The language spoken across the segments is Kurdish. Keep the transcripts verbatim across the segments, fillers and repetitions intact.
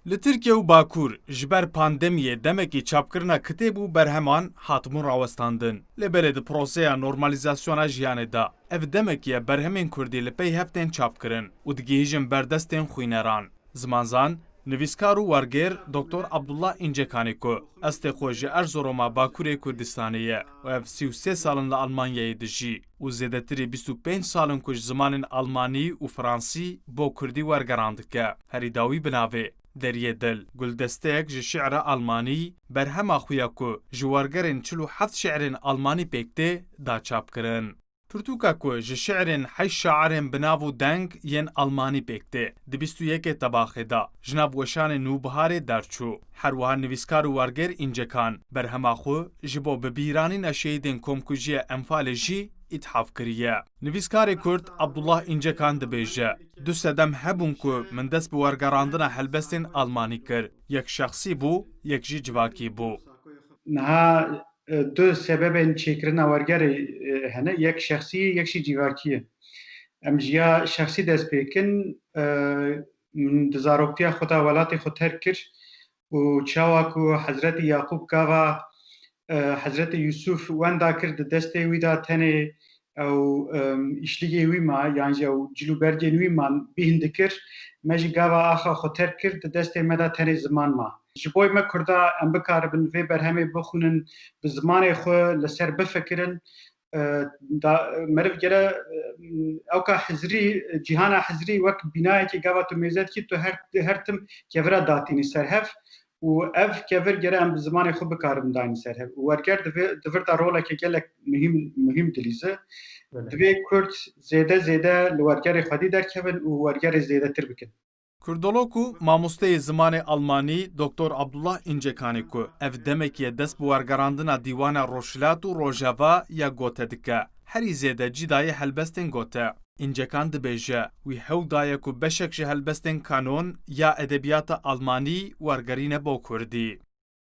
Li Tirkiye û Bakur ji ber pandemiyê demekî çapkirina kitêb û berheman hatibûn rawestandin. Lê belê di proseya normalîzasyona jiyanê de ev demekî ye berhemên kurdî li pey hev tên çapkirin û digihîjin ber destên xwîneran. Zimanzan, nivîskar û wergêr Doktor Abdullah Încekanê ku estê xwe ji Erzoroma Bakurê Kurdistanê ye û ev sî û sê sal in li Almanyayê dijî û zêdetirî bîst û pênc sal in ku ji zimanên almanî û fransî bo kurdî wergeran dike. Herî dawî bi navê Deriyê Dil, guldesteyek ji şi'ra almanî, berhema xwe ya ku ji wergerên çil û heft şi'rên almanî pêk tê, da çapkirin. Pirtûka ku ji şi'rên heşt şairên bi nav û deng yên almanî pêk tê, di bîst û yekê Tebaxê de ji nav weşanê Nûbiharê derçû. Her wiha nivîskar û wergêr Încekan berhema xwe ji bo bibîranîna şehîdên komkujiyê Enfalê jî îthaf kiriye. Nivîskarê Kurd Abdullah Încekan dibêje, du sedem hebûn ku min dest bi wergerandina helbestên almanî kir. Yek şexsî bû, yek jî civakî bû. Niha e, du sebebên çêkirina wergerê, e, hene, yek şexsî ye, yek jî civakî ye. Em ji ya şexsî dest pê kin, e, min di zaroktiya xwe de welatê xwe terk kir û çawa ku Hezretî Yaqûb gava, e, Hezretî Yûsûf wenda kir, di destê wî de tenê ew, em, îşligê wî ma, yan jî ew cil û bergên wî man bîhn dikir, me jî gava axa xwe terk kir, di destê me de tenê ziman ma. Ji bo me Kurda em bikaribin vê berhemê bixwînin, bi zimanê xwe li ser bifikirin, e, da, meriv gere, e, ewka hizrî, cîhana hizrî wek bînayekê gava tu mêze dikî, tu her, her tim kevira datînî ser hev û ev kevir gere em bi zimanê xwe bikaribin dayîn ser hev. Û werger di vê, di vir de roleke gelek muhîm, muhîm dilîze. Belê. Divê Kurd zêde zêde li wergerê xwedî derkevin û wergerê zêdetir bikin. Kurdolog û mamosteyê zimanê almanî Doktor Abdullah Încekanê ku ev demekî ye dest bi wergerandina dîwana Rojhilat û Rojava ya gote dike, herî zêde cî daye helbestên gote. Încekan dibêje, wî hewl daye ku beşek ji helbestên kanon ya edebiyata almanî wergerîne bo kurdî.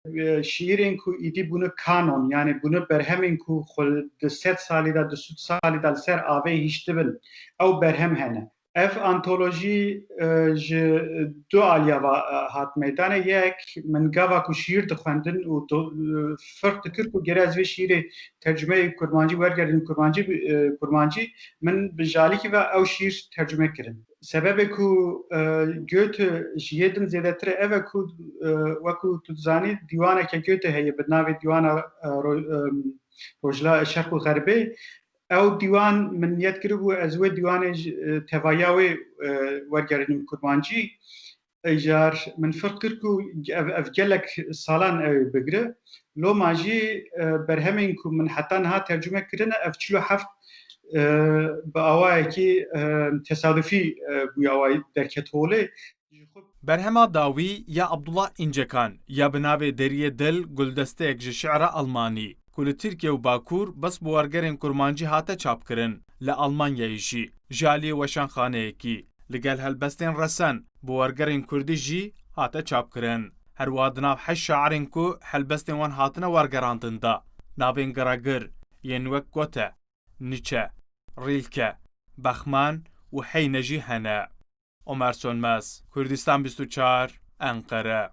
E, şiîrên ku îdî bûne kanon, yanî bûne berhemên ku xwe di sed salî de, di sed salî de li ser avê hiştibin, ew berhem hene. Ev antolojî, e, ji du aliya va, e, hat meydanê. Yek, min gava ku şiîr dixwendin û do-, e, firq dikir ku gere ez vê şiîrê tercumeyê kurmancî wergerdim kurmancî, e, kurmancî, min bi jalîkî ve ew şiîr tercume kirin. Sebebê ku, e, Goethe ji yê din zêdetir e, ev e ku, e, wekû tu dizanî, dîwaneke Goethe heye bi navê Dîwana, e, Ro-, e, Rojhila-, Şerq û Xerbê. Ew dîwan min niyet kiribû, ez wê dîwanê ji, e, tevaya wê, e, wergerînim kurmancî. Car min firq kir ku ev, ev gelek salan ew ê bigire. Loma jî, e, berhemên ku min heta niha tercume kirine, ev çil û heft, e, bi awayekî, e, tesadufî, e, bûye awayî derket holê. Berhema dawî ya Abdullah Încekan ya bi navê Deriyê Dil, guldesteyek ji şi'ra almanî, ku li Tirkiye û Bakur bes bi wergerên kurmancî hate çapkirin, li Almanyayê jî ji aliyê weşanxaneyekî li gel helbestên resen bi wergerên kurdî jî hate çapkirin. Her wiha di nav heşt şairên ku helbestên wan hatine wergerandin de navên giragir yên wek Goethe, Nietzsche, Rilke, Bachmann û Heine jî hene. Omer Sönmez, Kurdistan bîst û çar, Enqere.